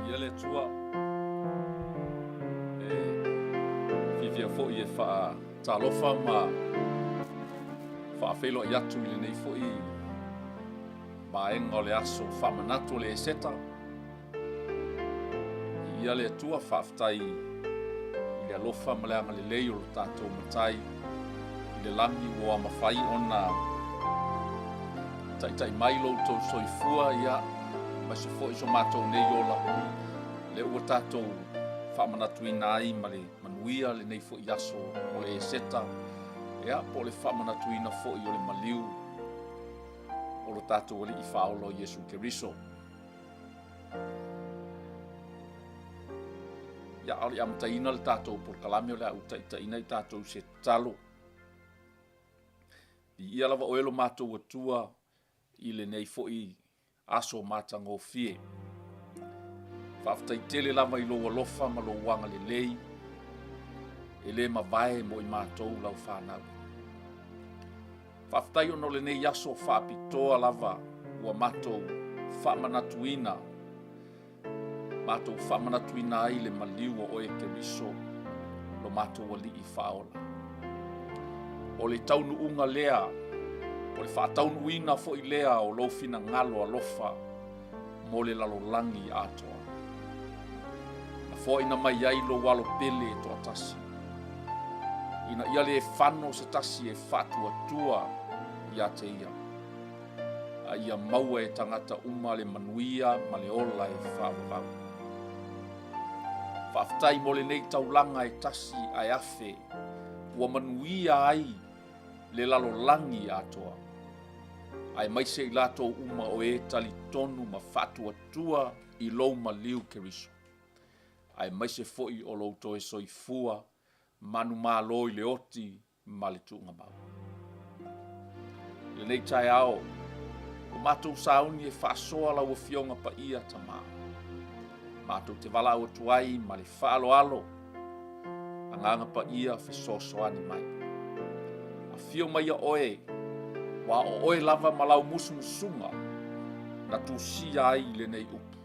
Viia le Atua. E fiafia foi e faatalofa ma faafeiloai atu i lenei foi vaega o le aso faamanatu o le Eseta. Viia le Atua, faafetai i le alofa ma le agalelei o lo tatou Matai i le lagi ua mafai ona taitai mai lo outou soifua, ia, aemaise foi so matou nei ola, lea ua tatou faamanatuina ai ma le manuia lenei foi aso o le Eseta, ia, po o le faamanatuina foi o le maliu o lo tatou Alii Faaola o Iesu Keriso. Ia, a o le i amataina le tatou polokalame, o le a ou taitaiina i tatou i se tatalo. Viia lava oe lo matou Atua i lenei foi aso matagofie. Faafetai tele lava i lou alofa ma lou agalelei e le mavae mo i matou lau fanau. Faafetai ona o lenei aso faapitoa lava ua matou faamanatuina, matou faamanatuina ai le maliu o oe Keriso, lo matou Alii Faaola. O le taunuuga lea, o le faataunuuina foi lea o lou finagalo alofa mo le lalolagi atoa. Na foaina mai ai lou alo pele e toatasi, ina ia le fano se tasi e faatuatua ia te ia, a ia maua e tagata uma le manuia ma le ola e faavavau. Faafetai mo lenei taulaga e tasi ae afe ua manuia ai le lalolagi atoa, aemaise i latou uma o e talitonu ma faatuatua i lou maliu Keriso, aemaise foi o lou toe soifua manumalo i le oti ma le tuugamau. I lenei taeao, ua matou sauni e faasoa lau Afioga Paia Tama. Matou te valaau atu ai ma le faaaloalo, Agaga Paia fesoasoani mai. Afio maia oe, ua o oe lava ma lau musumusuga na tusia ai lenei upu.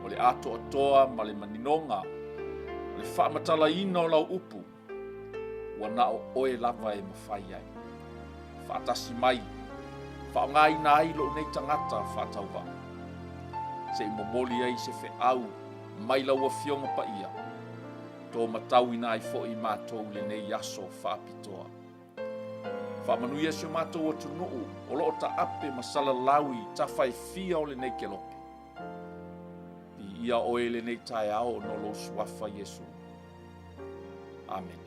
O le atoatoa ma le maninoga, o le faamatalaina o lau upu, ua na o oe lava e mafai ai. Faatasi mai, faaaogaina ai lou nei tagata faatauvaa, se i momoli ai se feau mai lau Afioga Paia, to matauina ai foi matou i lenei aso faapitoa. Faamanuia si o matou atunuu o lo o taape ma salalau i tafa e fia o lenei kelope. Viia oe i lenei taeao ona o lou suafa Iesu. Amene.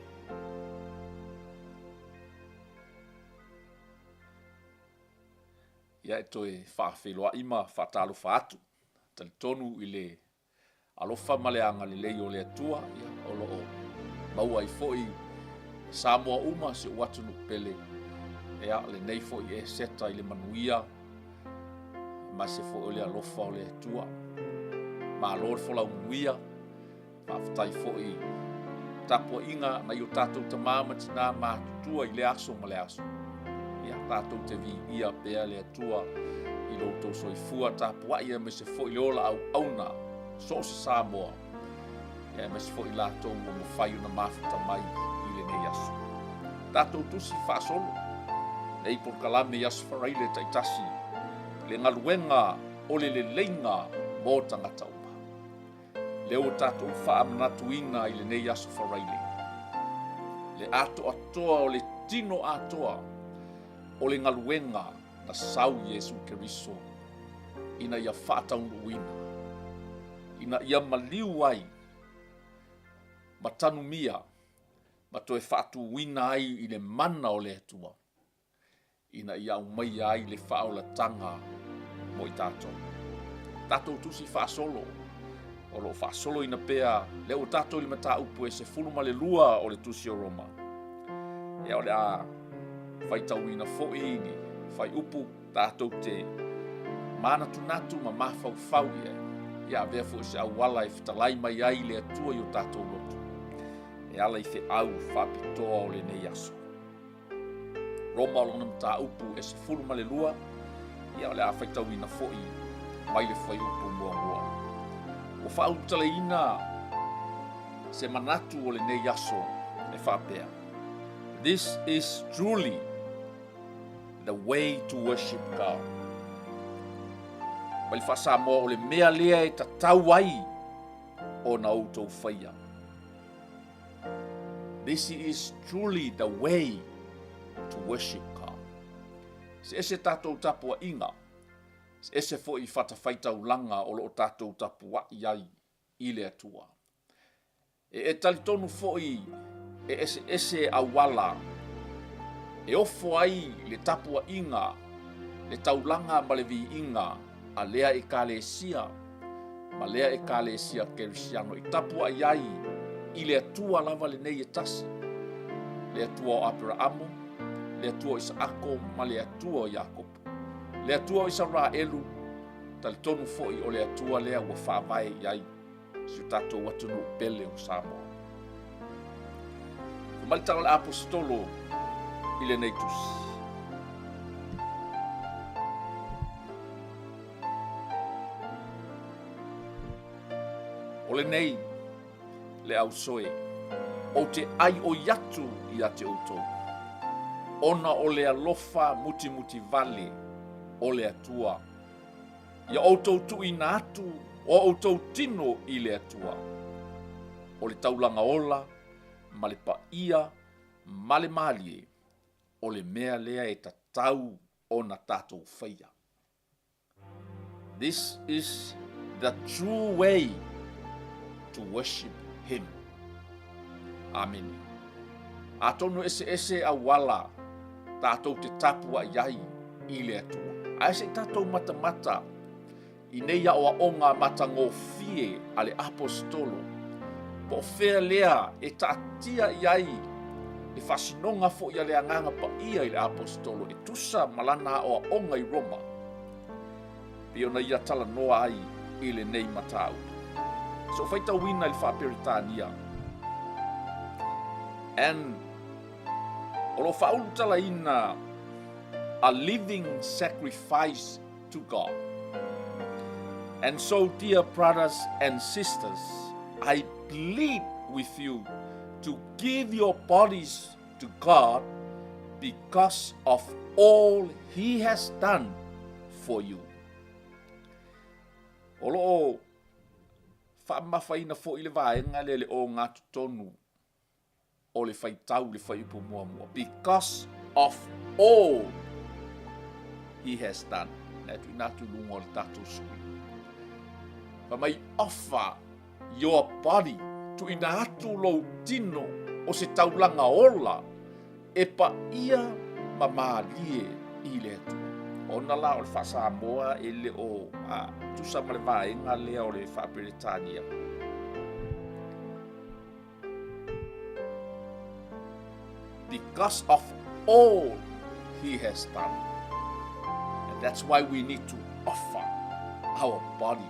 Ia e toe faafeiloai ma faatalofa atu. Talitonu i le alofa ma le agalelei o le Atua, ia, o lo o maua ai foi Samoa uma si ou atunuu pele, ia, lenei foi Eseta i le manuia aemaise foi o le alofa o le Atua. Malo le folau manuia. Faafetai foi i tapuaiga nai o tatou tama ma tina matutua i lea aso ma le aso. Ia, tatou te viia pea le Atua i lo outou soifua tapuai aemaise foi le ola auauna so o se Samoa, ia aemaise foi i latou ua mafai ona mafuta mai i lenei aso. Tatou tusi faasolo nei polokalame i Aso Faraile taitasi le galuega o le leleiga mo tagata uma. Lea ua tatou faamanatuina i lenei Aso Faraile le atoatoa o le tino atoa o le galuega na sau Iesu Keriso ina ia faataunuuina, ina ia maliu ai ma tanumia ma toe faatuina ai i le mana o le Atua. ina ia aumaia ai le faaolataga mo i tatou. Tatou tusi faasolo, o lo o faasoloina pea lea ua tatou i le mataupu e 12 o le tusi o Roma. Ia o le a faitauina foi ni fuaiupu tatou te manatunatu ma mafaufau i ai. Ia avea foi se auala e fetalai mai ai le Atua i o tatou loto e ala i feau faapitoa o lenei aso. Roma o lona mataupu e 12, ia o le a faitauina foi mai le fuaiupu muamua. Ua faaulutalaina se manatu o lenei aso e faapea, This is truly the way to worship God. Mai le faa-Samoa o le mea lea e tatau ai ona outou faia. This is truly the way to worship God. Se ese tatou tapuaiga, se ese foi i fatafaitaulaga o lo o tatou tapuai ai i le Atua. E talitonu foi e eseese auala e ofo ai le tapuaiga, le taulaga ma le viiga a lea Ekalesia ma lea Ekalesia Kerisiano i tapuai ai i le Atua lava lenei e tasi, le Atua o Aperaamo, le Atua o Isaako ma le Atua o Iakopo, le Atua o Isaraelu, talitonu foi o le Atua lea ua faavae i ai si o tatou atunuu pele o Samoa. Fai mai le tala a le Aposetolo i lenei tusi. O lenei le ausoe, ou te aioi atu ia te outou, ona o le alofa mutimuti vale o le Atua Ia outou tuuina atu o outou tino i le Atua, o le taulaga ola ma le paia ma le malie, o le mea lea e tatau ona tatou faia. This is the true way to worship Him. Amene. Atonu eseese auala tatou te tapuai ai i le Atua. Ae se i tatou matamata i nei aoaoga matagofie a le Aposetolo, po o fea lea e taatia i ai le faasinoga foi a le Agaga Paia i le Aposetolo e tusa ma lana aoaoga i Roma, pei ona ia talanoa ai i lenei mataupu. Se i ou faitauina i le Faa-Peretania, And O lo o faaulutalaina a living sacrifice to God. And so, dear brothers and sisters, I plead with you to give your bodies to God because of all He has done for you. O lo o faamamafaina foi le vaega lea le ogatotonu o le faitau i le fuaiupu muamua, because of all he has done. Na tuuina atu i luga o le tatou screen. Fai mai, offer your body, tuuina atu lou tino o se taulaga ola e paia ma malie i le Atua. Ona la o le faa-Samoa e le o a, tusa ma le vaega lea o le faa-Peretania. Because of all he has done. And that's why we need to offer our body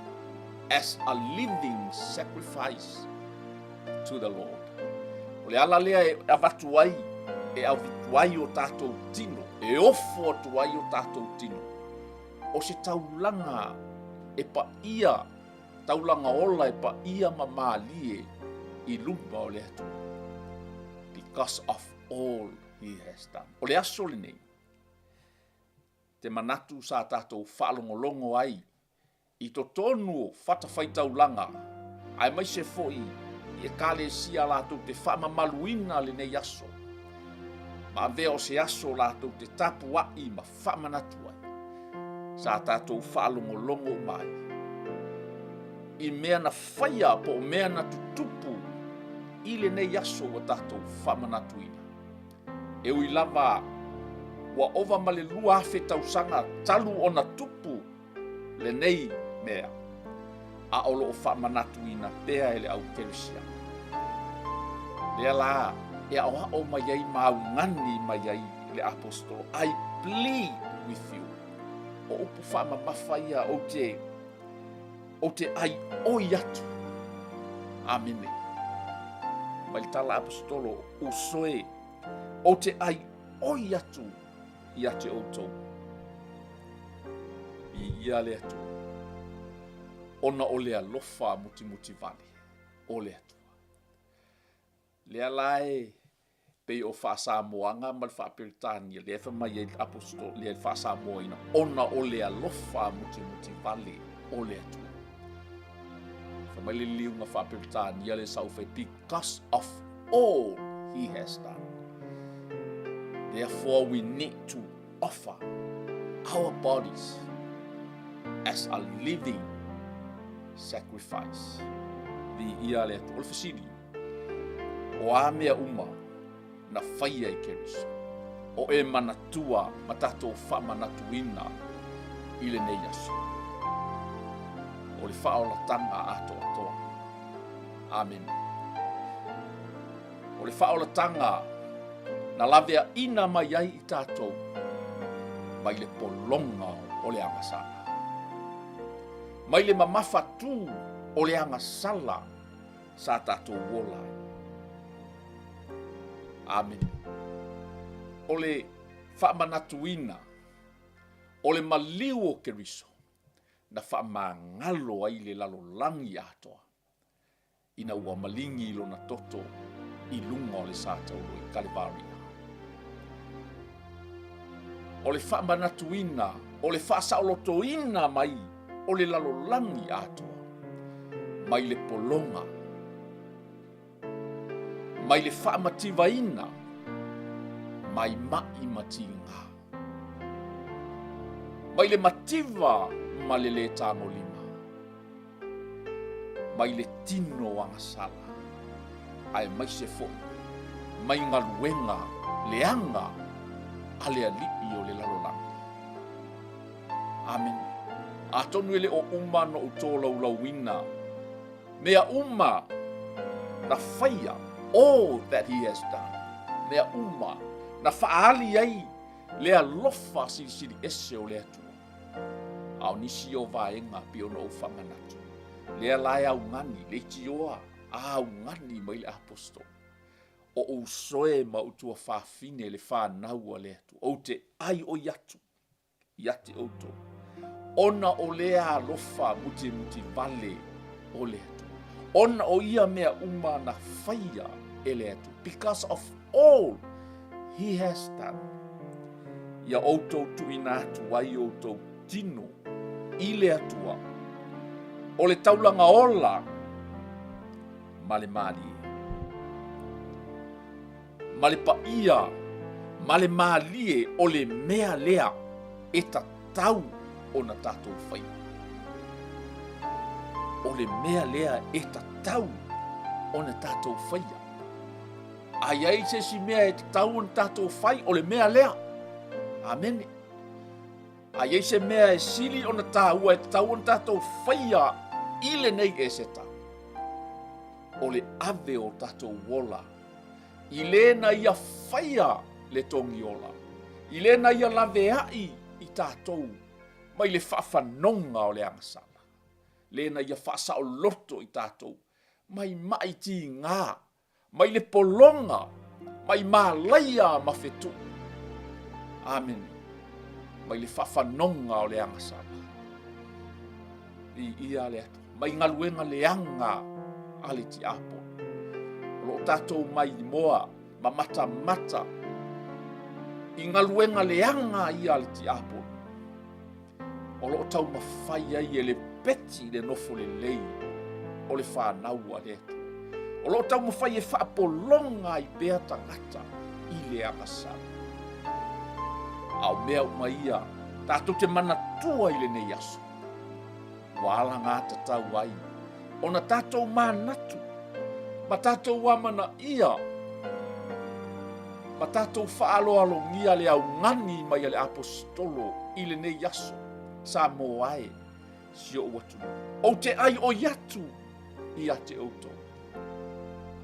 as a living sacrifice to the Lord. O le ala lea e avatu ai, e avitu ai o tātou tino, e ofo atu ai o tātou tino. O se taulaga e paia Taulaga ola e paia ma malie i luma o le Atua. Because of all he has done. O le aso lenei, te manatu sa tatou faalogologo ai i totonu o fatafaitaulaga, aemaise foi i Ekalesia latou te faamamaluina lenei aso, ma avea o se aso latou te tapuai ma faamanatu ai. Sa tatou faalogologo uma ai i mea na faia po o mea na tutupu i lenei aso ua tatou faamanatuina. E ui lava ua ova ma le 2000 tausaga talu ona tupu lenei mea, a o lo o faamanatuina pea e le au Kerisiano. Lea la e aoao mai ai ma augani mai ai le Aposetolo, I plead with you. O upu faamamafa ia ou te, ou te aioi atu. Amene. Mai le tala Aposetolo, uso e, ou te aioi atu ia te outou. Viia le Atua. Ona o le alofa mutimutivale o le Atua. Lea la e pei o faa-Samoaga ma le faa-Peretania, lea e fai mai ai le Aposetolo, lea e faa-Samoaina, ona o le alofa mutimutivale o le Atua. Fai mai le liliuga faa-Peretania lea sa ou fai, because of all he has done. Therefore we need to offer our bodies as a living sacrifice. Viia le Atua. O le fesili, o a mea uma na faia e Keriso, o e manatua ma tatou faamanatuina i lenei aso. O le faaolataga atoatoa. Amene. O le faaolataga na laveaina mai ai i tatou mai le pologa o le agasala. Mai le mamafa tu o le agasala sa tatou ola ai. Amene. O le faamanatuina o le maliu o Keriso na faamagalo ai le lalolagi atoa ina ua maligi lona toto i luga o le sa tauro i Kalevaria. O le faamanatuina, o le faasaolotoina mai o le lalolagi atoa, mai le pologa, mai le faamativaina, mai ma'i ma tiga, mai le mativa ma le lē tagolima, mai le tino agasala, aemaise foi mai galuega leaga a le alii o le lalolagi. Amene. Atonu e le o uma ona ou tolaulauina mea uma na faia, all that he has done, mea uma na faaali ai le alofa silisili ese o le Atua. A o nisi o vaega pei ona ou faamanatu, lea la e augani, leitioa a augani mai le aposetolo. O ou uso e ma ou tuafafine le fanau a le Atua, ou te aioi atu ia te outou, ona o lea alofa mutimutivale o le Atua, ona o ia mea uma na faia e le Atua, because of all he has done, ia outou tuuina atu ai outou tino i le Atua, o le taulaga ola ma le malie. Ma le paia ma le malie o le mea lea e tatau ona tatou faia. O le mea lea e tatau ona tatou faia. A i ai se isi mea e tatau ona tatou fai, o le mea lea. Amene. A i ai se mea e sili ona taua e tatau ona tatou faia i lenei Eseta, o le ave o tatou ola i le na ia faia le togiola, i le na ia laveai i tatou mai le faafanoga o le agasala, le na ia faasaoloto i tatou mai maʻi tiga mai le pologa, mai malaia ma fetuʻu. Amene. Mai le faafanoga o le agasala. Viia le Atua. Mai galuega leaga a le tiapolo. O lo o tatou maimoa ma matamata i galuega leaga ia a le tiapolo. O lo o taumafai ai e le peti le nofo lelei o le fanau a le Atua. O lo o taumafai e faapologa ai pea tagata i le agasala. A o mea uma ia tatou te manatua i lenei aso, ua alagatatau ai ona tatou manatu ma tatou amanaia ma tatou faaaloalogia le augani mai a le Aposetolo i lenei aso, Samoa e, si ou atunuu. Ou te aioi atu ia te outou.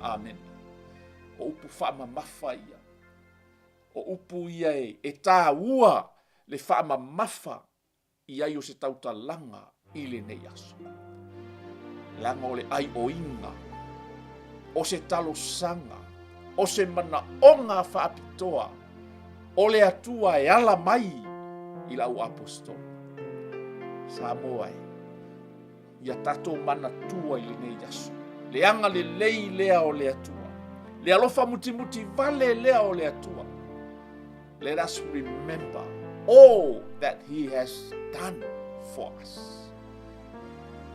Amene. O upu faamamafa ia. O upu ia e taua le faamamafa i ai o se tautalaga i lenei aso. Leaga o le aioiga, o se talosaga, o se manaoga faapitoa o le Atua e ala mai i lau Aposetolo. Samoa e, Ia tatou manatua i lenei aso le agalelei lea o le Atua, le alofa mutimuti vale lea o le Atua. Let us remember all that He has done for us.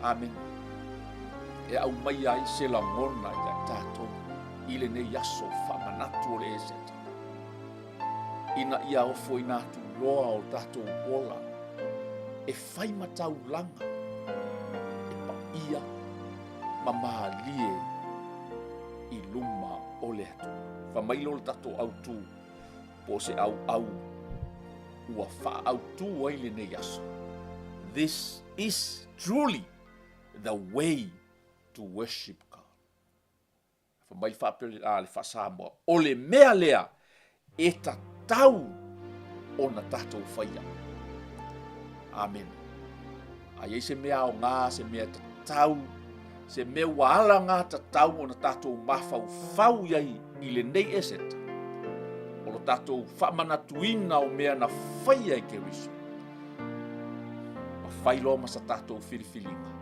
Amene. E aumaia ai se lagona ia tatou i lenei aso faamanatu o le Eseta, ina ia ofoina atu loa o tatou ola e fai ma taulaga e paia ma malie i luma o le Atua. Fai mai lea o le tatou autu po o se auau ua faaautu ai lenei aso. This is truly the way to worship God. Fai mai le a le faa-Samoa, o le mea lea e tatau ona tatou faia. Amene. A i ai se mea aoga, se mea tatau, se mea ua alagatatau ona tatou mafaufau i ai i lenei Eseta, o lo tatou faamanatuina o mea na faia e Keriso, ma fai loa ma sa tatou filifiliga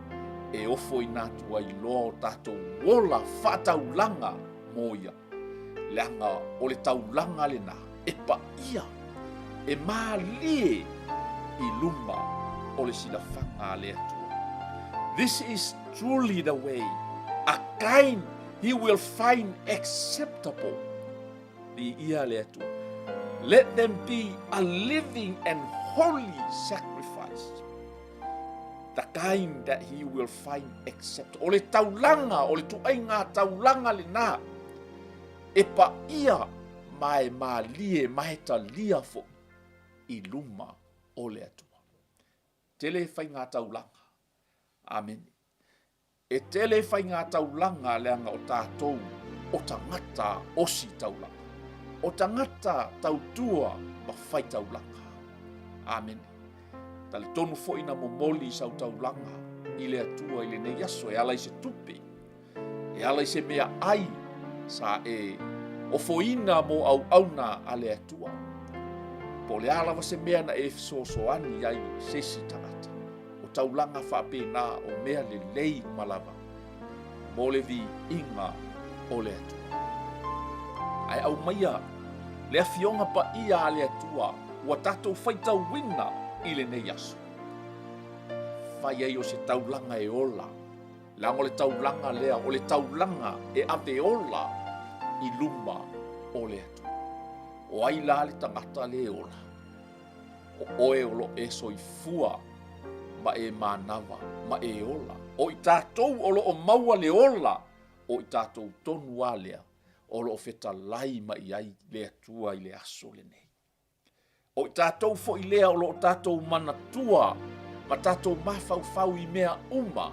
e ofoina atu ai loa o tatou ola faataulaga mo ia, leaga o le taulaga lena e paia, e malie i luma o le silafaga a le Atua. This is truly the way, a kind he will find acceptable. Viia le Atua. Let them be a living and holy sacrifice. The kind that he will find acceptable. O le taulaga, o le tuaiga taulaga lena, e paia ma e malie ma e talia foi i luma o le Atua. Tele faiga taulaga. Amene. E tele faiga taulaga leaga o tatou o tagata osi taulaga, o tagata tautua ma fai taulaga. Amene. Talitonu foi na momoli sau taulaga i le Atua i lenei aso e ala i se tupe, e ala i se mea ai sa e ofoina mo auauna a le Atua. Po o le a lava se mea na e fesoasoani ai i se isi tagata. O taulaga faapena o mea lelei uma lava mo le viiga o le Atua. Ae aumaia le Afioga Paia a le Atua ua tatou faitauina i lenei aso. Fai ai o se taulaga e ola, leaga o le taulaga lea o le taulaga e ave ola i luma o le Atua. O ai la le tagata le ola? O oe o lo o e soifua ma e manawa ma e ola. O i tatou o lo o maua le ola, o i tatou tonu lava lea o lo o fetalai mai i ai le Atua i le aso lenei. O i tatou foi lea o lo o tatou manatua ma tatou mafaufau i mea uma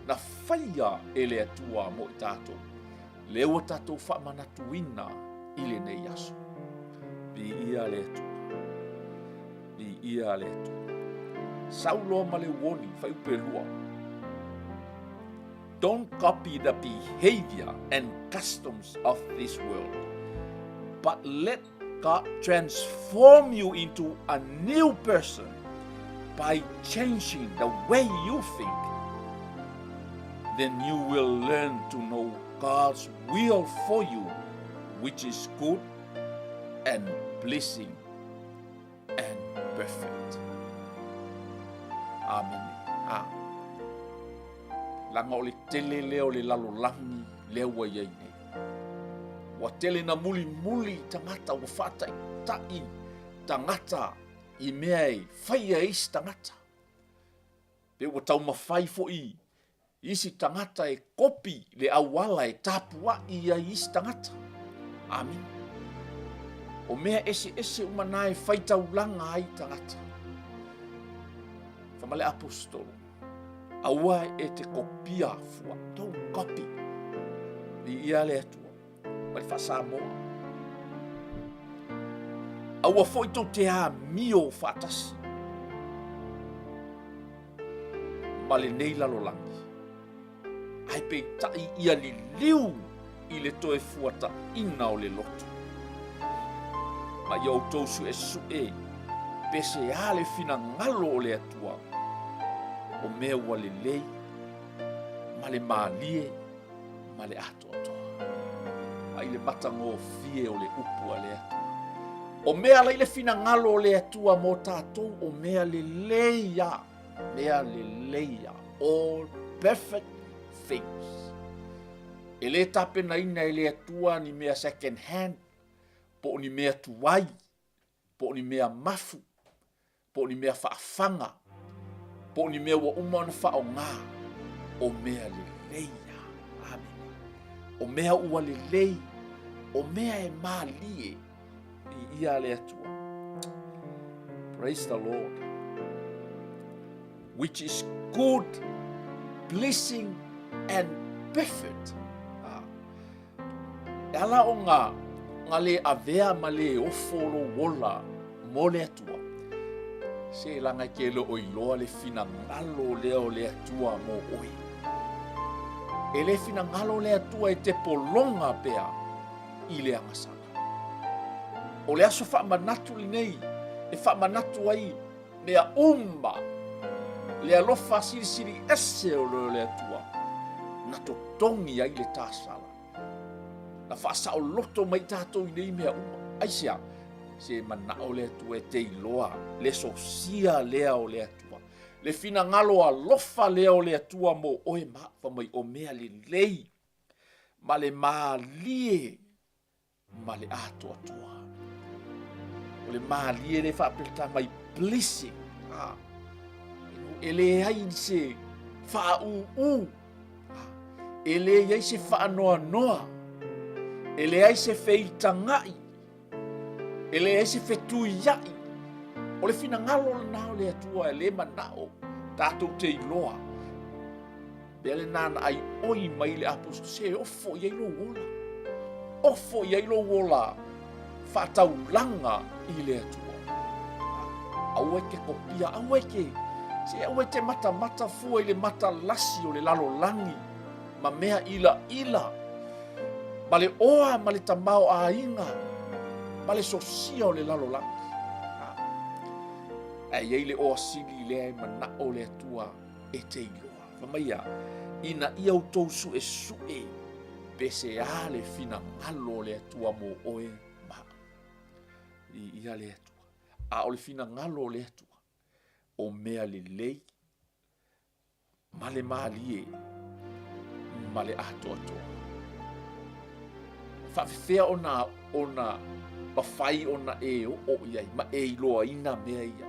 na faia e le Atua mo i tatou. Lea ua tatou faamanatuina i lenei aso. Viia le Atua. Viia le Atua. Sau loa ma le uoni, fuaiupu e 2. Don't copy the behavior and customs of this world, but let God transform you into a new person by changing the way you think. Then you will learn to know God's will for you, which is good and pleasing and perfect. Amene. A. Leaga o le tele lea o le lalolagi lea ua i ai nei. Ua tele na mulimuli tagata, ua faataitai tagata i mea e faia e isi tagata. Pe ua taumafai foi isi tagata e kopi le auala e tapuai ai isi tagata. Amene. O mea eseese uma na e faitaulaga ai tagata. Fai mai le aposetolo, aua e te kopia fua, don't copy. Viia le Atua, ma le faa-Samoa. Aua foi tou te amio faatasi ma lenei lalolagi, ae peitai ia liliu i le toe fuataina o le loto. Ma ia outou suesue pe se a le finagalo o le Atua, o mea ua lelei, ma le malie ma le atoatoa. Mai le matagofie o le upu a le Atua. O mea la i le finagalo o le Atua mo tatou, o mea lelei a, mea lelei a, all perfect things. E le tapenaina e le Atua ni mea second hand, po o ni mea tuai, po o ni mea mafu, po o ni mea faafaga, po o ni mea ua uma ona faaaoga, o mea lelei ia. Amene. O mea ua lelei, o mea e malie i ia le Atua. Praise the Lord. Which is good, pleasing and perfect. Ah. E ala o nga, nga le avea ma le ofo lou ola mo le Atua, se laga e ke le o iloa le finagalo lea o le Atua mo oe. E le finagalo le Atua e te pologa pea i le agasala. O le aso faamanatu lenei e faamanatu ai mea uma le alofa silisili ese o le o le Atua na totogi ai le tasala na faasaoloto mai tatou i nei mea uma. Aisea? Se manao le Atua e te iloa le sosia lea o le Atua, le finagalo alofa lea o le Atua mo oe ma au, fai mai o mea lelei ma le malie ma le atoatoa. O le malie le faapelta mai pleasing. Ah. E leai se faaūū. Ah. E leai se faanoanoa. E leai se feitagaʻi. E leai se fetuiaʻi. O le finagalo lena o le Atua e le manao tatou te iloa. Mea lena na aioi mai le aposto, se ofo i ai lou ola. Ofo i ai lou ola faataulaga i le Atua. Aua e te kopia, aua e te, se aua e te matamata fua i le matalasi o le lalolagi ma mea ilaila, ma le oa ma le tamaoaiga, ma le sosia o le lalolagi. Ae i ai le oa sili lea e manao le Atua e te iloa. Fai mai ia, ina ia outou suesue pe se a le finagalo o le Atua mo oe ma au. I ia le Atua. A o le finagalo o le Atua, o mea lelei ma le malie ma le atoatoa. Faafefea ona ona mafai ona e oo i ai ma e iloaina mea ia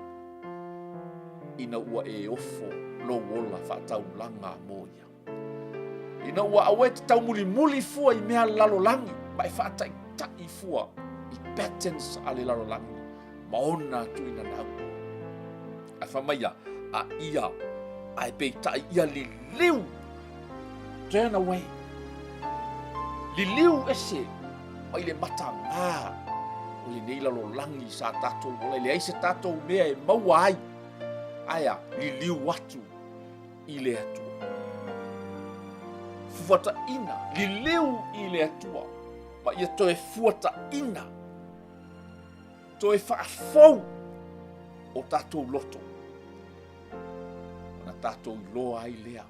ina ua e ofo lou ola faataulaga mo ia. Ina ua aua e te taumulimuli fua i mea lalolagi ma e faataitaʻi fua i patterns a le lalolagi ma ona tuuina nau. Ae fai mai ia, a ia, ae peitai ia liliu, turn away, liliu ese mai le matagā o lenei lalolagi sa tatou ola, e leai se tatou mea e maua ai, ae a, liliu atu i le Atua. Fuataina, liliu i le Atua, ma ia toe fuataina Toe faafou o tatou loto, ona tatou iloa ai lea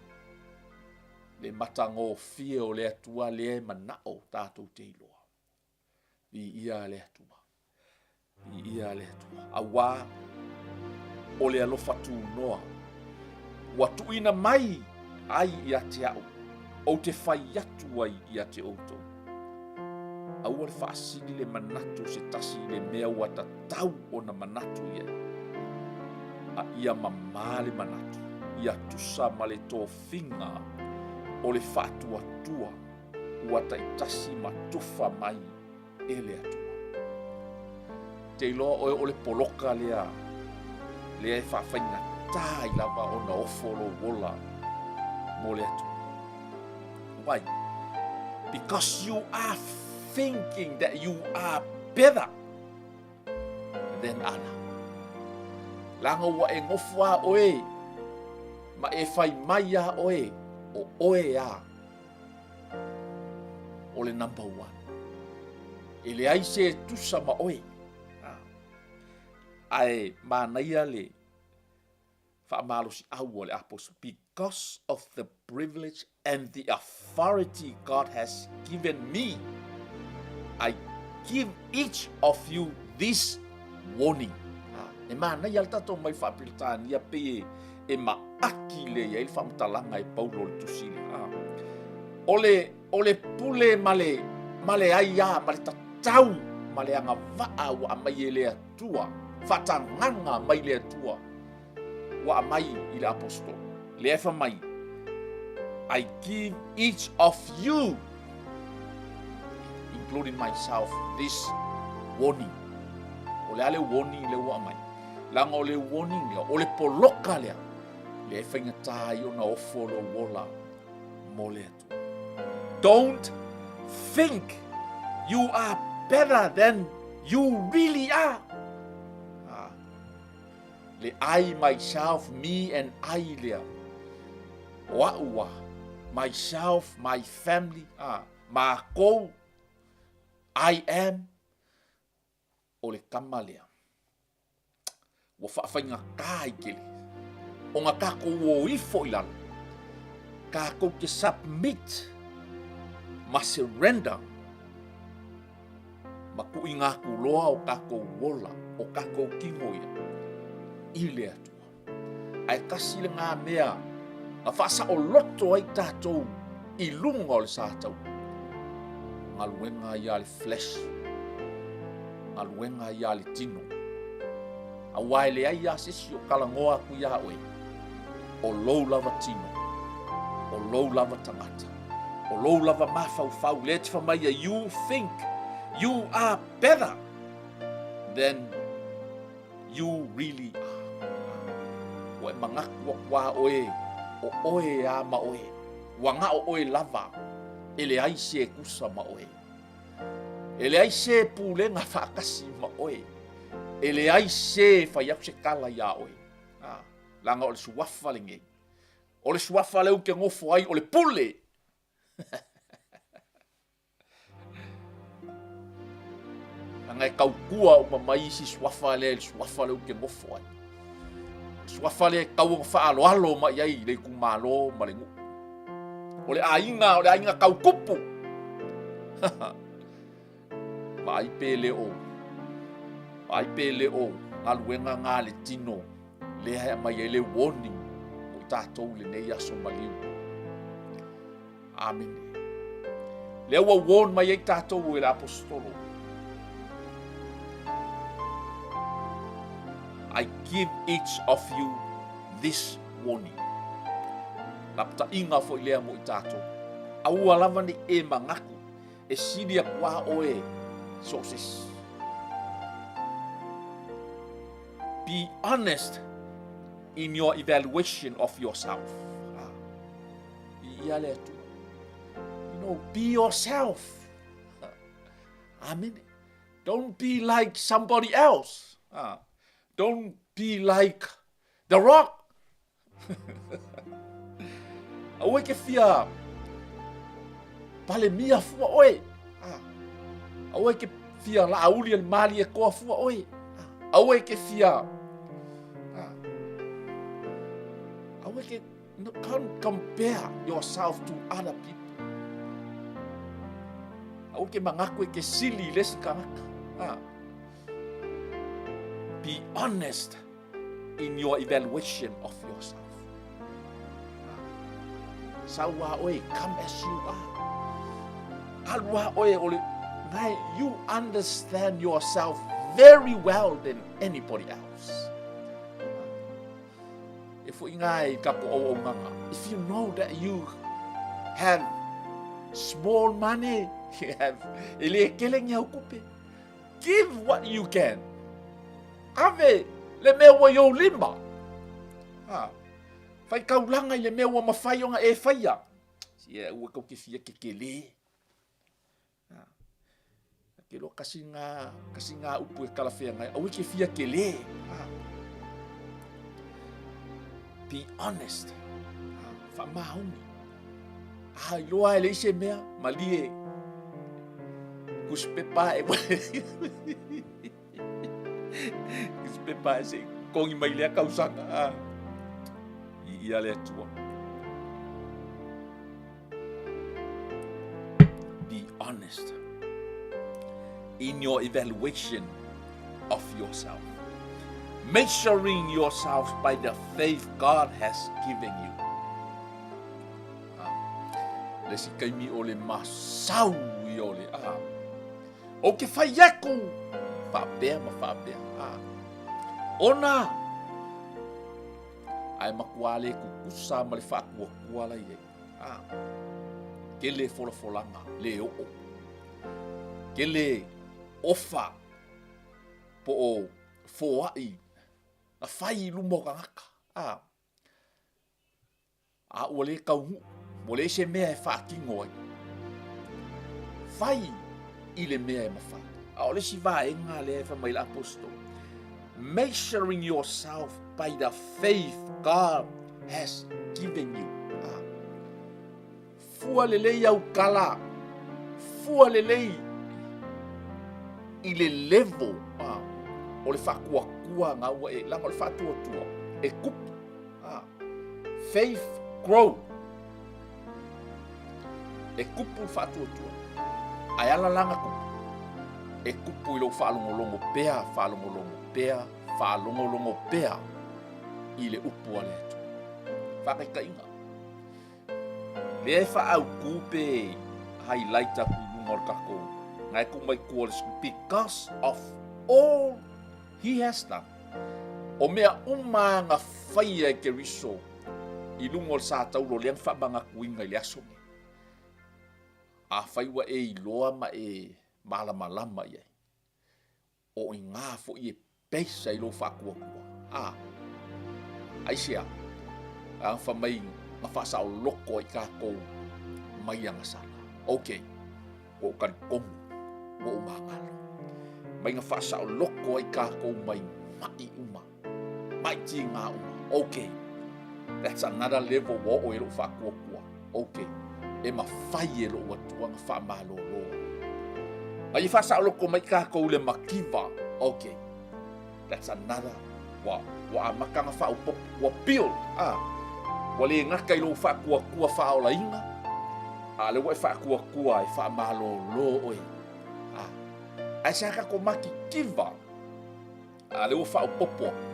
le matagofie o le Atua lea e manao tatou te iloa. Viia le Atua. Viia le Atua. Auā o le alofa tunoa ua tuuina mai ai ia te au, ou te fai atu ai ia te outou. Aua le faasili le manatu o se tasi i le mea ua tatau ona manatu i ai. A ia mamā le manatu, ia tusa ma le tofiga o le faatuatua ua taitasi ma tufa mai e le Atua. Te iloa oe o le poloka lea, lea e faafaigata ai lava ona ofo lou ola mo le Atua. Why? Because you are thinking that you are better than other. Leaga ua e nofo a oe ma e fai mai a oe o oe a o le number one. E leai se tusa ma oe. Ae manaia le faamalosiau o le apostle because of the privilege and the authority God has given me, I give each of you this warning. E manaia le tatou mai Faa-Peretania pei e maaki lelei ai le faamatalaga e Paulo o le tusi lea. O le, o le pule ma le, ma le aiā, ma le tatau, ma le agavaa ua aumai e le Atua, faatagaga mai le Atua ua aumai i le aposetolo. Lea e fai mai, I give each of you, including myself, this warning. O le a le warning lea ua aumai? Leaga o le warning lea, o le poloka lea, lea e faigata ai ona ofo lou ola mo le Atua. Don't think you are better than you really are. Ah. Le I, myself, me and I lea. O a'u a, myself, my family, a, mākou, I am, o le kama lea. Ua faafaigata ai tele ona tatou o ifo i lalo, tatou te submit ma surrender ma tuuina atu loa o tatou ola, o tatou tino ia i le Atua. Ae tasi lena mea na faasaoloto ai tatou i luga o le sa taua. Galuega ia a le flesh, galuega ia a le tino. Aua e leai lava se isi o talanoa atu iā oe, o lou lava tino, o lou lava tagata, o lou lava mafaufau, lea e te fai mai ai, you think you are better than you really are. Ua e manatu atu lava oe, o oe lava ma oe, ua na o oe lava, e leai se tusa ma oe. E leai se pulega faatasi ma oe. E leai se fai atu se tala iā oe. Leaga o le suafa lenei. O le suafa lea ou te nofo ai o le pule. Leaga e tautua uma mai isi suafa lea i le suafa lea ou te nofo ai. O le suafa lea e tatau ona faaaloalo mai ai i le itumalo ma le nuu. O le aiga, o le aiga tau tupu. Vaai pe le o, vaai pe le o galuega na a le tino lea e aumai ai le warning mo i tatou i lenei aso maliu. Amene. Lea ua warn mai ai tatou e le aposetolo. I give each of you this warning. Lapataiga foi lea mo i tatou. Aua lava ne i e manatu e sili atu lava oe so o se isi. Be honest in your evaluation of yourself. Ah. Viia le Atua. You know, be yourself. Amen. Don't be like somebody else. Ah. Don't be like The Rock. Aua e ke fia palemia fua oe. Ah. Aua e ke fia laauli e le malie koa fua oe. Ah. Aua e ke fia ah. Aua e ke no, can't compare yourself to other people. Aua ke manatu e ke sili i le isi tagata. Ah. Be honest in your evaluation of yourself. Sau a oe, come as you are. Alu a oe o le, nai, you understand yourself very well than anybody else. E foi ngā i ka ko au nganga. If you know that you have small money, you have, e le kele ni au kupe, Give what you can. Ave le mea ua i ou lima. Ha. Whai kaulanga i le mea ua mawhai ona e whaia. Ia, ua kau ke fia ke kele. Ha. Ke loa kasi ngā, kasi ngā upu e kalawhea ngai. Aua ke fia kele. Ha. Be honest. Ha. Whaamaoni. A iloa e leai se mea, malie tusipepa e tusipepa e se i totogi mai lea tausaga. A, i ia le Atua. in your evaluation of yourself. Measuring yourself by the faith God has given you. Le si kaimi o le masau i o le a. O ke whai aku, whapea ma whapea. A. Ona, ai makuā le kukusa ma le whaakuakua la i ai. A. Ke le folafolanga, le oo. Ke le ofa po o foai na fai i luma o tagata. A. A ua le taunuu, ua leai se mea e faatino ai. Fai i le mea e mafai. A o le isi vaega lea e fai mai le aposetolo, measuring yourself by the faith God has given you. A. Fua lelei au tala, fua lelei i le level a, o le faatuatua na ua e, leaga o le faatuatua e tupu. A, faith grow. E tupu le faatuatua. Ae ala la na tupu? E tupu i lou faalogologo pea, faalogologo pea, faalogologo pea i le upu a le Atua. Faataitaiga. Lea e faaautu pe highlight atu i luga o le tatou na e tuu mai tua o le screen because of all he has done. O mea uma na faia e Keriso i luga o le sa taulo lea na faamanatuina i le aso nei. Afai ua e iloa ma e malamalama i ai, O i ngā foi e peisa i lou faatuatua. A, aisea, a fa mai na faasaoloko ai kākou mai ana sala. Ok, ua ou talitonu, ua ou magalo. Mai na faasaoloko ai kākou mai maʻi uma, maʻi tigā uma. Ok, that's another level ua oo i ai lou faatuatua. Ok, e mafai e lou Atua na faamalōlō. A ia faasaoloko mai kākou i le makiva. Ok, that's another, ua, ua amata na faaopoopo, ua build, a, ua le gata i lou faatuatua faaolaina, a o lea ua e faatuatua e faamalōlō oe. A, ae se a tatou matitiva? A lea ua faaopoopo atu,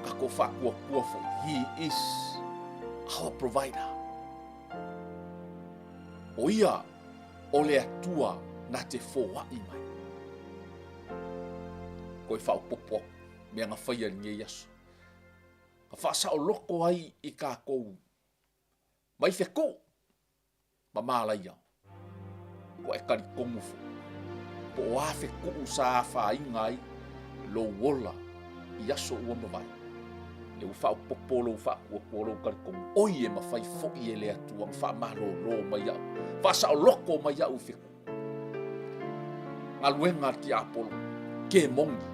tatou faatuatua foi, He is our provider. O ia o le Atua na te foai mai. Koe faaopoopo atu, mea na faia i lenei aso. Na faasaoloko ai i kākou mai feku ma Mālaia, ua e talitonu foi, po o a fetuu sa afaina ai lou ola i aso ua mavae, lea ua faaopoopo lou faatuatua lou talitonu, oi e mafai foi e le Atua ona faamalōlō mai au, faasaoloko mai au i fetuu. Galuega a le tiapolo, kemoni,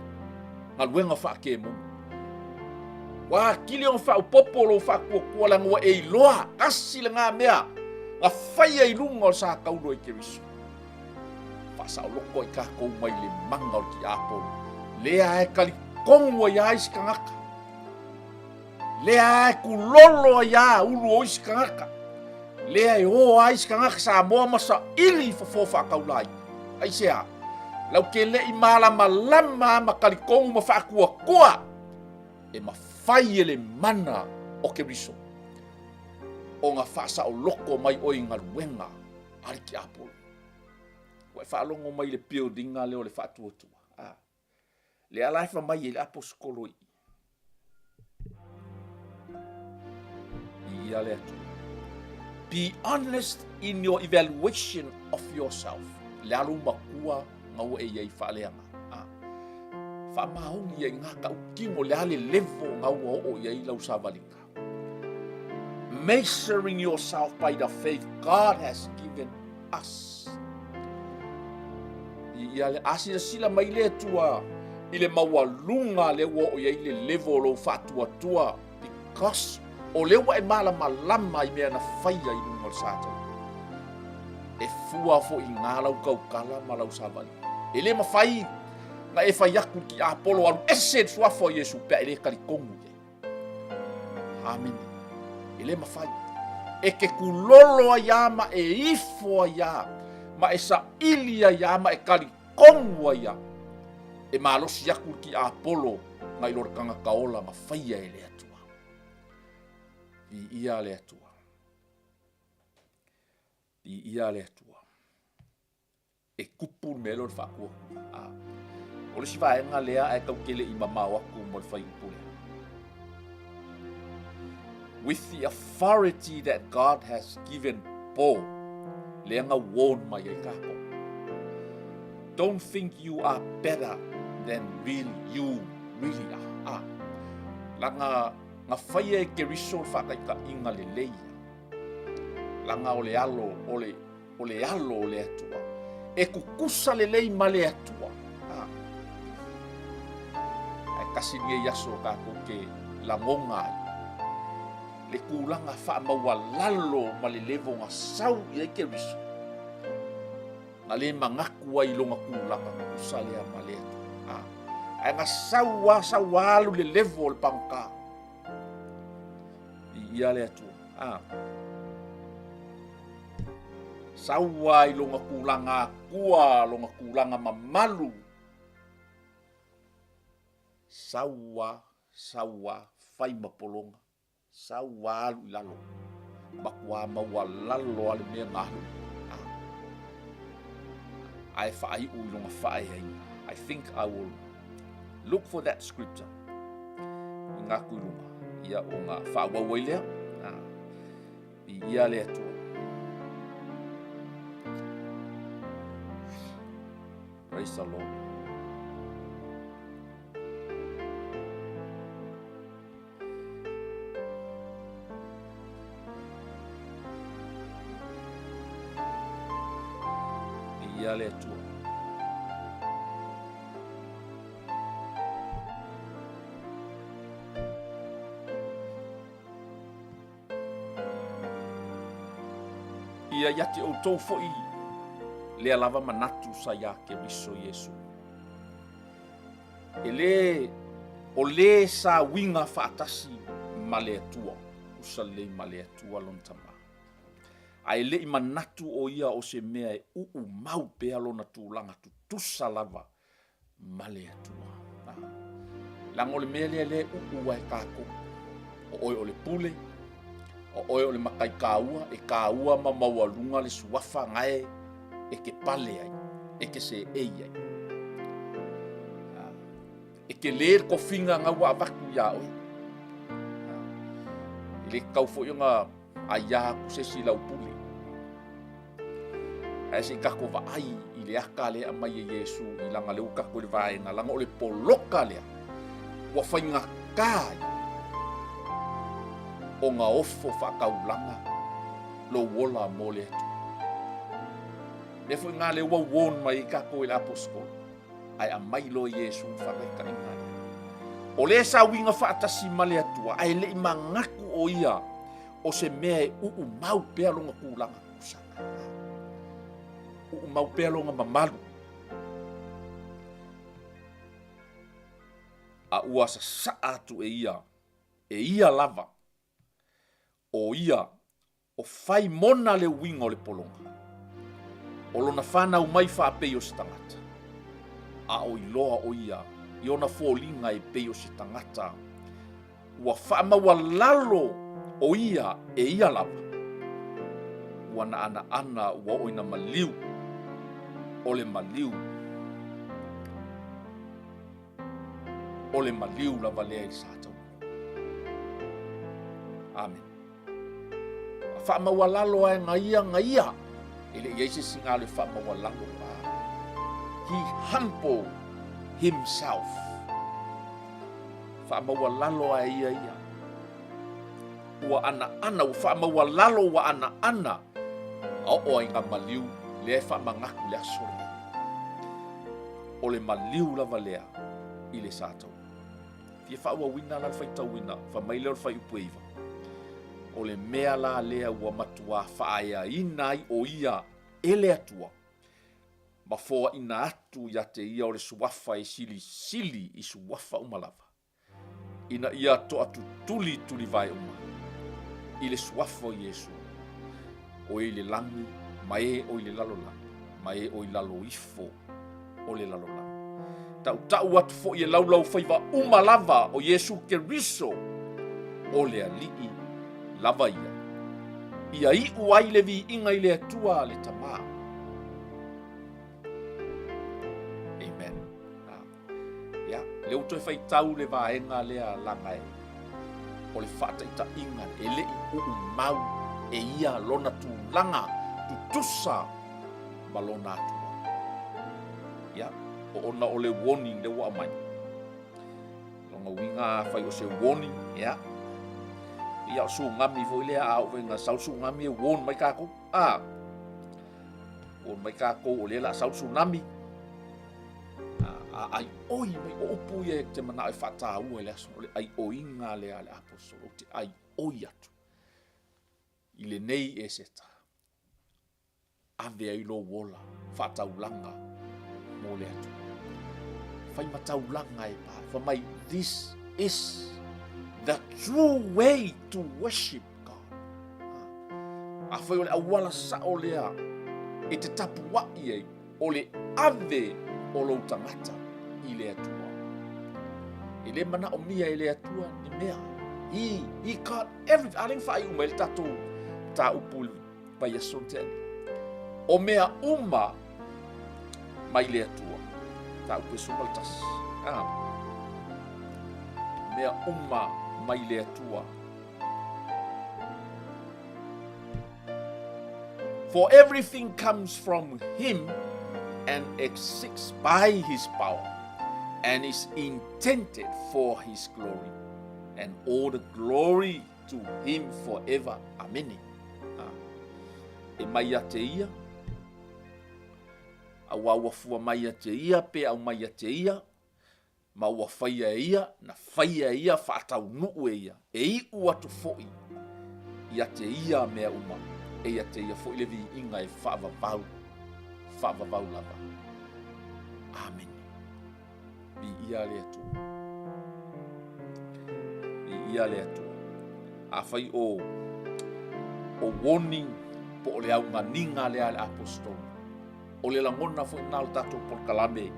galuega faakemoni. Ua atili ona faaopoopo lou faatuatua leaga ua e iloa, tasi lena mea na faia i luga o le sa taulo i Keriso. Faasaoloko ai tatou mai le mana o le tiapolo, lea e talitonu ai lava isi tagata. Lea e kulolo ai a ulu o isi tagata. Lea e o a isi tagata Samoa ma saili i fofo faataulai. Aisea? Lau ke leʻi malamalama ma talitonu ma faatuatua e mafai e le mana o Keriso ona faasaoloko mai oe i galuega a le tiapolo. Ua e faalogo mai i le building lea o le faatuatua. A. Lea la e fai mai ai le aposetolo i i ia le Atua. Be honest in your evaluation of yourself. Le alu matua nga ua e iai faaleaga. Ah. Faamaoni ia i ngā tautino le a le level nga ua oo i ai lau savaliga. Measuring yourself by the faith God has given us. I ia le a silasila mai le Atua i le maualuga lea ua oo i ai le level o lou faatuatua because o lea ua e malamalama i mea na faia i luga o le sa taua. E fua foi i ngā lau tautala ma lau savali. E le mafai na e fai atu i le tiapolo alu ese i le suafa o Iesu pe a e le talitonu i ai. Amene. E le mafai. E te kulolo ai a ma e ifo ai a, ma e saili ai a ma e talitonu. tonu ai lava e malosi atu le tiapolo nai lo le tagata ola na faia e le Atua. Viia le Atua. Viia le Atua. E tupu le mea lea o le faatuatua. A. O le isi vaega lea ae tatou te le i mamao atu mo le fuaiupu lea. With the authority that God has given Paul, lea na warn mai ai tatou. Don't think you are better than really you really are. A. Laga na faia e Keriso le faataitaiga lelei ia. Laga o le alo o le o le alo o le Atua. E tutusa lelei ma le Atua. A. Ae tasi lenei aso tatou te lagona ai le tulaga faamaualalo ma le level na sau i ai Keriso. Na le manatu ai i lona tulaga tutusa lea ma le Atua. A. Ae na sau lava sau lava alu i le level o le pagota. Viia le Atua. A. Sau ai lona tulaga akua, lona tulaga mamalu. Sau a, sau a, fai ma pologa. Sau a alu i lalo. Matua maualalo a le mea na alu. A. Ae faaiu i lona faaeaina. I think I will look for that scripture. I ngā atu i luga. Ia ona faaauau ai lea. A. Viia le Atua. Praise the Lord. Viia le Atua. Ia ia te outou foi lea lava manatu sa iā Keriso Iesu. E lē, o lē sa uiga faatasi ma le Atua, usa lelei ma le Atua lona Tama. Ae le i manatu o ia o se mea e uu mau pea lona tulaga tutusa lava ma le Atua. Leaga o le mea lea lea e uu ai tatou. O oe o le pule, o oe o le matai taua, e taua ma maualuga le suafa gae e te pale ai, e te seei ai. E tele le tofiga na ua avatu iā oe. E le tatau foi ona aia atu se isi i lau pule. Ae se i tatou vaai i le ata lea e aumai e Iesu i lana lea ua tatou i le vaega, leaga o le poloka lea ua faigata ai ona ofo faataulaga lou ola mo le Atua. Lea foi na lea ua warn mai ai tatou e le aposetolo, ae aumai loa Iesu le faataitaiga lea. O lea sa uiga faatasi ma le Atua, ae le i manatu o ia o se mea e uu mau pea lona tulaga tutusa. Uu mau pea lona mamalu. A ua sasaa atu e ia, e ia lava, o ia o fai mona le uiga o le pologa, o lona fanau mai faapei o se tagata, a o iloa o ia i ona foliga e pei o se tagata ua faamaualalo o ia e ia lava, ua naanaana ua oo ina maliu, o le maliu, o le maliu lava lea i le sa taua. Amen. A faamaualalo ae na ia na ia, e le i ai se isi galo e faamaualalo. He humbled himself. Faamaualalo ae ia ia. Ua anaana, ua faamaualalo ua anaana, a oo ai ngā maliu, lea e faamanatu le aso lenei. O le maliu lava lea i le sa taua. Fia faaauauina la le faitauina, fai mai lea o le fuaiupu e 9. O le mea la lea ua matuā faaeaina ai o ia e le Atua, ma foaina atu ia te ia o le suafa e silisili i suafa uma lava, ina ia toatutuli tulivae uma i le suafa o Iesu, o e i le lagi ma e o i le lalolagi, ma e o i lalo ifo. o le lalolagi. Tautau atu foi e laulaufaiva uma lava o Iesu Keriso o le Alii lava ia. Ia iu ai le viiga i le Atua le Tama. Amen. Ah. Ia, lea ua toe faitau le vaega lea laga e o le faataitaiga e le i uumau e ia lona tulaga tutusa ma lona Atua. Ia, o ona o le warning lea ua aumai. Lona uiga afai o se warning, ia, ia o tsunami foi lea a oo foi ina sau tsunami e warn mai tatou. Ah, warn mai tatou o lea o le a sau tsunami. A aioi mai, o upu ia e te manao e faataua i le aso, o le aioiga lea a le aposetolo, ou te aioi atu i lenei Eseta. Ave ai lou ola faataulaga mo le Atua. Fai ma taulaga e pa. Fai mai, this is the true way to worship God. Afai o le auala sao lea e te tapuai ai, o le ave o lou tagata i le Atua. E le manaomia e le Atua ni mea. He got everything. A lea na faaiu mai le tatou mataupu i le vaiaso na tea nei. O mea uma mai le Atua. Mataupu e 11. Ah. Mea uma mai le Atua. For everything comes from him and exists by his power and is intended for his glory and all the glory to him forever. Amene. Ha. E mai ia te ia, aua ua fua mai ia te ia, pe au mai ia te ia, ma ua faia e ia, na faia e ia, faataunuu e ia, e iu atu foi ia te ia mea uma, e ia te ia foi le viiga e faavavau, faavavau lava. Amene. Viia le Atua. Viia le Atua. Afai o o warning po o le auganiga lea a le aposetolo, o le lagona foi lena o le tatou polokalame,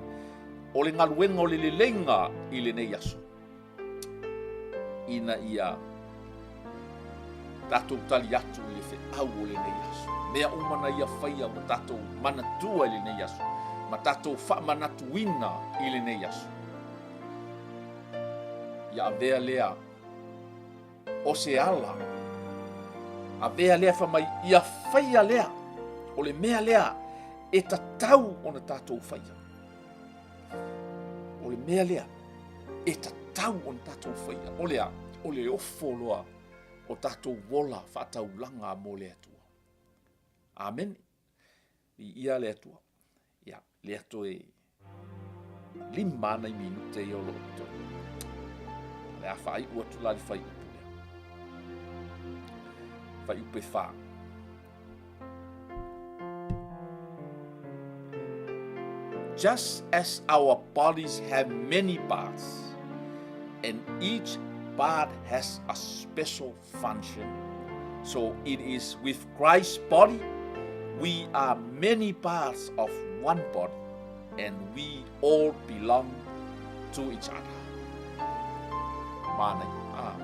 o le galuega o le leleiga i lenei aso, ina ia tatou tali atu i le feau o lenei aso. Mea uma na ia faia ua tatou manatua i lenei aso, ma tatou faamanatuina i lenei aso. Ia avea lea o se ala, avea lea fai mai, ia faia lea, o le mea lea e tatau ona tatou faia. O le mea lea e tatau ona tatou faia, o le a? O le ofo loa o tatou ola faataulaga mo le Atua. Amene. Viia le Atua. Ia, lea toe lima nai minute ia o loo totoe. O le a faaiu atu la le fuaiupu lea. Fuaiupu e 4. Just as our bodies have many parts, and each part has a special function, so it is with Christ's body, we are many parts of one body, and we all belong to each other. Mānai. Ah.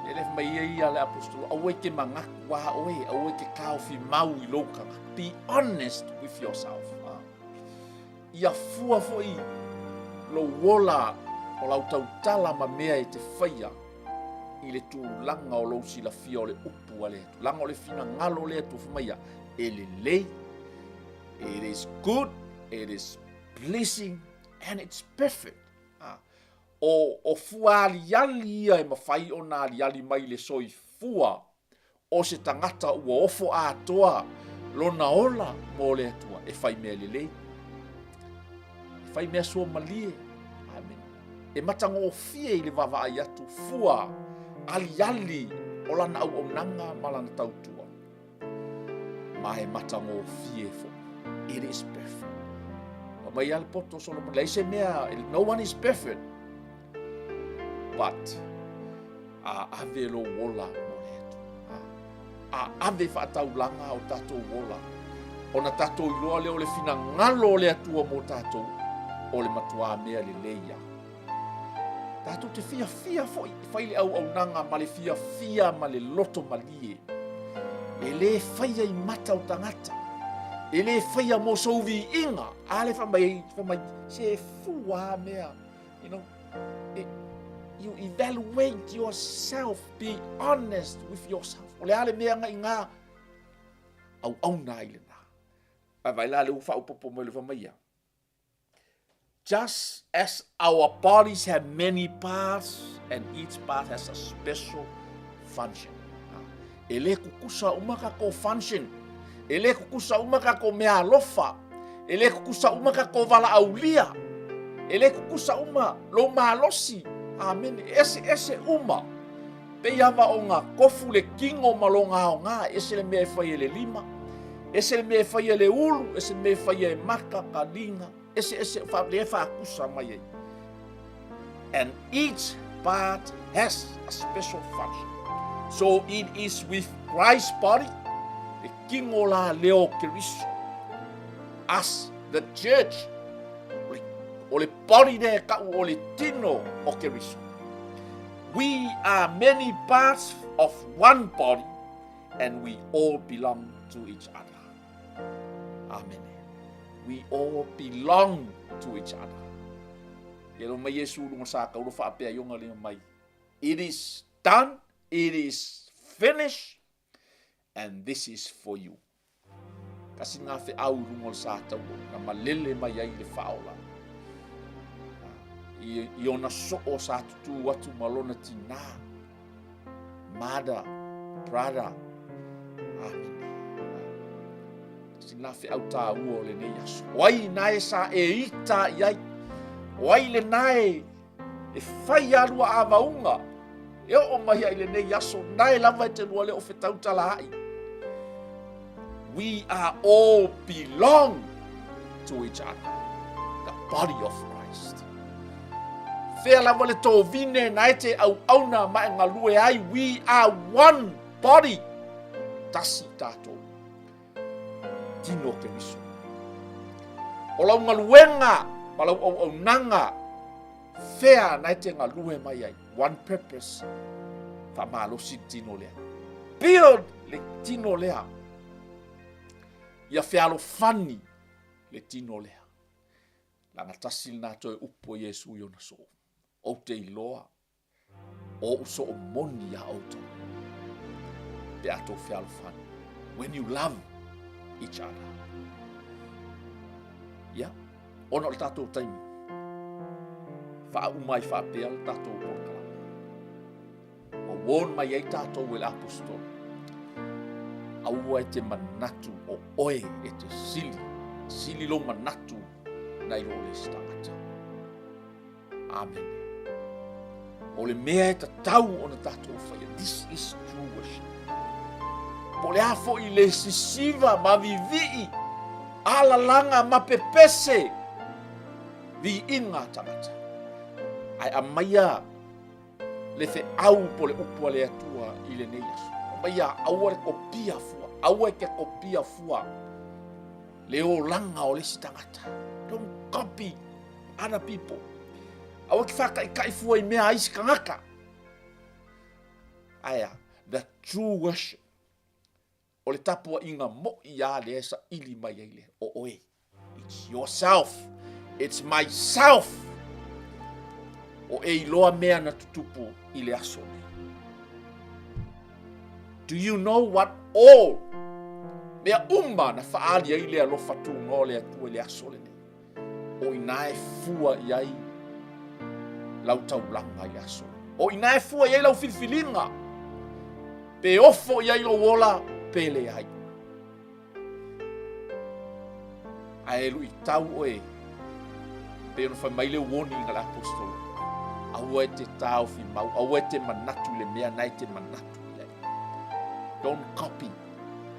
E le mai ia ia le apostolo, aua e te manatu a oe, aua e te taofi mau i lou tagata. Be honest with yourself. Ah. Ia fua foi lou ola o lau tautala ma mea e te faia i le tulaga o lou silafia o le upu a le Atua. Leaga o le finagalo o le Atua fai mai ia, e lelei, it is good, it is pleasing and it's perfect. Ah. O, o fua aliali ia e mafai ona aliali mai le soifua o se tagata ua ofo atoa lona ola mo le Atua e fai mea lelei, e fai mea suamalie. Amen. E matagofie i le vaavaai atu fua aliali o lana auaunaga ma lana tautua. Ma e matagofie foi. It is perfect. Fai mai le poto Solomon, leai se mea, no one is perfect. But, a ave lou ola mo le Atua. A, a ave faataulaga o tatou ola. Ona tatou iloa lea o le finagalo o le Atua mo tatou, o le matuā mea lelei ia. Tatou te fiafia foi e fai le auaunaga ma le fiafia ma le loto malie. E lē faia i mata o tagata, e lē faia mo sou viiga. A lea fai mai, fai mai, se fua a mea, you know, e, you evaluate yourself, be honest with yourself. O le a le mea na iga auauna ai lena. Ae vaai la lea ua faaopoopo mai le fai mai ia. Just as our bodies have many parts and each part has a special function. E lē kukusa uma kākou function. E lē kukusa uma kākou meaalofa. E lē kukusa uma kākou valaaulia. E lē kukusa uma lou malosi. Amene. E eseese uma. Pei lava ona kofu le kino ma lona aoga, e ese le mea e fai e le lima, ese le mea e fai e le ulu, ese le mea e fai e maka, ka liga, ese ese, fa, lea e faakusa mai ai. And each part has a special function. So it is with Christ's body, le kino la lea o Keriso, us, the church, o le body lea e kau o le tino o Keriso. We are many parts of one body and we all belong to each other. Amene. We all belong to each other. Ia lo mai Iesu lunga sa kaulo whaapea i onga lima mai. It is done, it is finished, and this is for you. Kasi ngā wheau i runga o le sātauo, na malele mai ai le whaola. I, i ona soo sa tutū atu ma lona tinā. Mada, brother, amene. Kasi ngā wheau tāua o lenei aso. O ai nā e sa e ita i ai. O ai le nā e E fai a lua avauga e oo mai ai lenei aso, nae lava e te lua le o fetautala ai. We are all belong to each other, the body of Christ. Fea lava le tovine na e te auauna ma e galue ai, we are one body. Tasi tātou. Tino Keriso. O lau galuega ma lau auaunaga, fea na e te galue mai ai? One purpose, faamalosi le tino lea. Build le tino lea. Ia fealofani le tino lea. Leaga tasi lena toe upu a Iesu i ona soo. Ou te iloa o ou soo moni iā outou pe a tou fealofani. When you love each other. Ia, ona o le tatou taimi, faauma ai faapea le tatou polokalame. Ua warn mai ai tatou e le apostolo, aua e te manatu o oe e te sili, sili lou manatu nai lo le isi tagata. Amene. O le mea e tatau ona tatou faia. This is true worship. Po o le a foi le sisiva ma vivii, alalaga ma pepese, viiga tagata. Ae aumaia le feau po le upu a le Atua i lenei aso. Aumaia aua le kopia fua, aua e te kopia fua le olaga o le isi tagata. Don't copy other people. Aua ke whākaʻikaʻi fua i mea a isi kangaka. Ae a, the true worship. O le tapuaiga moʻi a lea e saili mai ai le o oe. It's yourself. It's myself. O e iloa mea na tutupu i le aso nei. Do you know what all mea uma na whaali ai le alofa tūnoa o le Atua i le aso lenei? O inā e fua i ai lau taulaga i le aso. O inā e fua i ai lau filifiliga, pe ofo i ai lou ola, pe leai. Ae luitau oe, pei ona fai mai le warning a le apostolo, aua e te taofi mau, aua e te manatu i le mea na e te manatu i ai. Don't copy.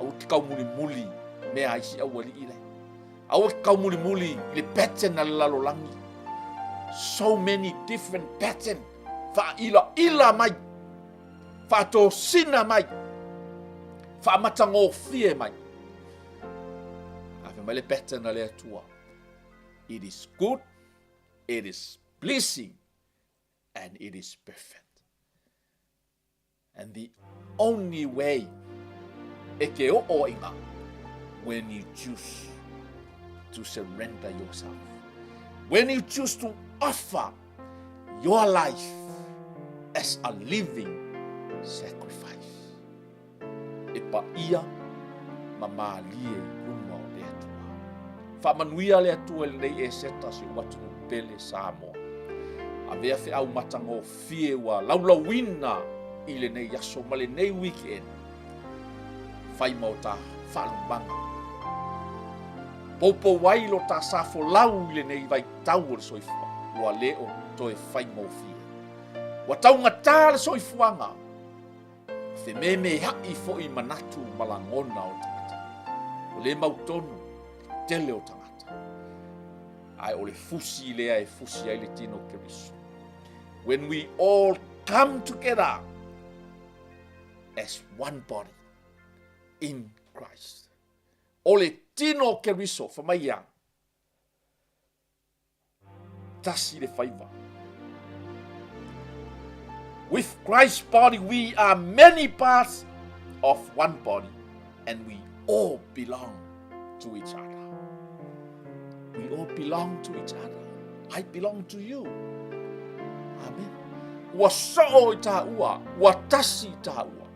Aua te kaumulimuli mea a isi aualii lai. Aua ke kaumulimuli i le pattern a le lalolagi. So many different pattern. Faailaila mai. Faatosina mai. Faamatagofie mai. Fai mai le pattern a le Atua. It is good, it is pleasing, and it is perfect. And the only way e ke oo ai ngā, when you choose to surrender yourself. When you choose to offer your life as a living sacrifice. E paia ma mālie i luma o le Atua. Faamanuia le Atua i lenei Eseta si ou atunuu pele Samoa. Avea feau matagofie ua laulauina i lenei aso ma lenei weekend. Fai ma o ta faalumaga. Poupou ai lo ta sa folau i lenei vaitau o le soifua, ua le o toe faigofie. Ua taugata le soifuaga, Fememea'i foi manatu ma lagona o tagata. Ua le mautonu le tele o tagata. Ae o le fusi lea e fusi ai le tino o Keriso. When we all come together as one body in Christ. O le tino o Keriso, fa mai ia, Tasi le faiva. With Christ's body we are many parts of one body and we all belong to each other. We all belong to each other. I belong to you. Amen. Ua soo i tāua, ua tasi i tāua.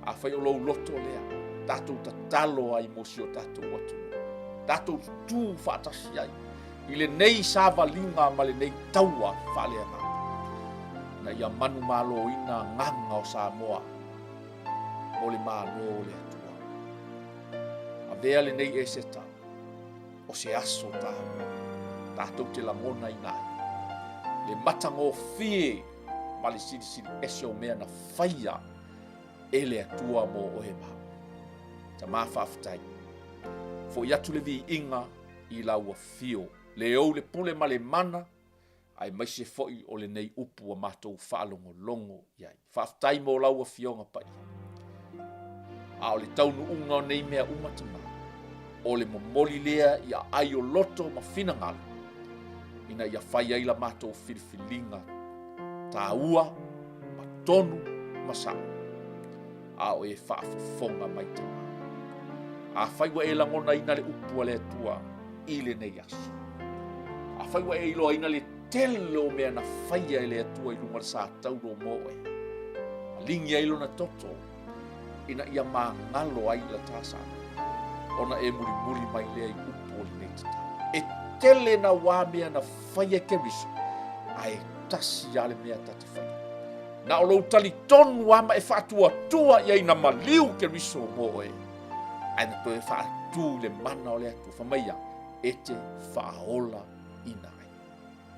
Afai o lou loto lea, tatou tatalo ai mo si o tatou atunuu. Tatou tutū faatasi ai i lenei savaliga ma lenei taua faaleagaga. Ina ia manumaloina agaga o Samoa mo le Malo o le Atua. Avea lenei Eseta o se aso taua tatou te lagonaina ai le matagofie ma le silisili ese o mea na faia e le Atua mo oe ma au. Tamā faafetai. Foʻi atu le viiga i lau afio, le ou le pule ma le mana, aemaise foi o lenei upu ua matou faalogologo i ai. Faafetai mo lau afioga paia. A o le taunuuga o nei mea uma Tamā, o le momoli lea i aai o loto ma finagalo, ina ia fai ai la matou filifiliga tāua ma tonu ma sao, a o e faafofoga mai Tamā. Afai ua e lagonaina le upu a le Atua i lenei aso, afai ua e iloaina le tele o mea na faia e le Atua i luga o le sa tauro mo oe, maligi ai lona toto ina ia magalo ai la ta sa, ona e mulimuli mai lea i upu o lenei tatalo. E tele na wā mea na faia e Keriso, ae tasi lava le mea ta te faia. Na o lou talitonu lava ma e faatuatua i ai na maliu Keriso mo oe, ae na toe faatu i le mana o le Atua, fai mai ia, e te faaola ina ai.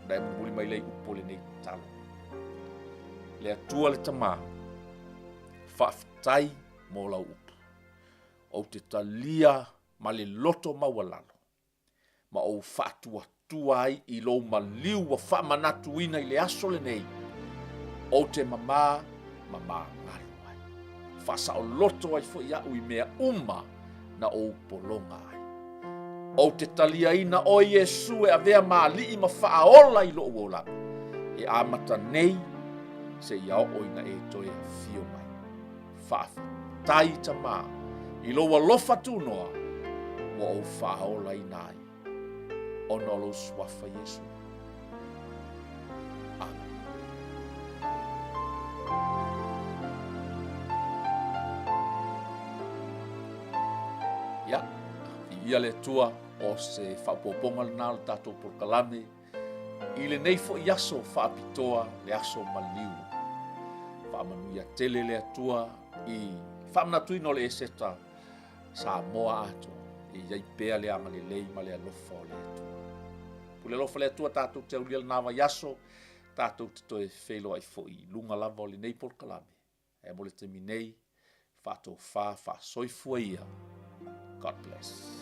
Na e mulimuli mai lea i upu o lenei tatalo. Le Atua le Tamā, faafetai mo lau upu. Ou te talia ma le loto maualalo, ma ou faatuatua ai i lou maliu ua faamanatuina i le aso lenei, ou te mamā ma māgalo ai. Faasaoloto ai foi au i mea uma na ou pologa ai. Ou te taliaina oe Iesu e avea ma alii ma faaola i lou olaga, e amata nei seia oo ina e toe afio mai. Faafetai Tamā i lou alofa tunoa ua ou faaolaina ai ona o lou suafa Iesu. Amen. Ia, viia le Atua o se faaopoopoga lena o le tatou polokalame i lenei foi aso faapitoa le aso maliu. Faamanuia tele le Atua i faamanatuina o le Eseta Samoa atoa e i ai pea le agalelei ma le alofa o le Atua. Pule alofa le Atua tatou te aulia lena vaiaso, tatou te toe feiloai foi i luga lava o lenei polokalame. Ae mo le taimi nei, faatofa, faasoifua ia. God bless.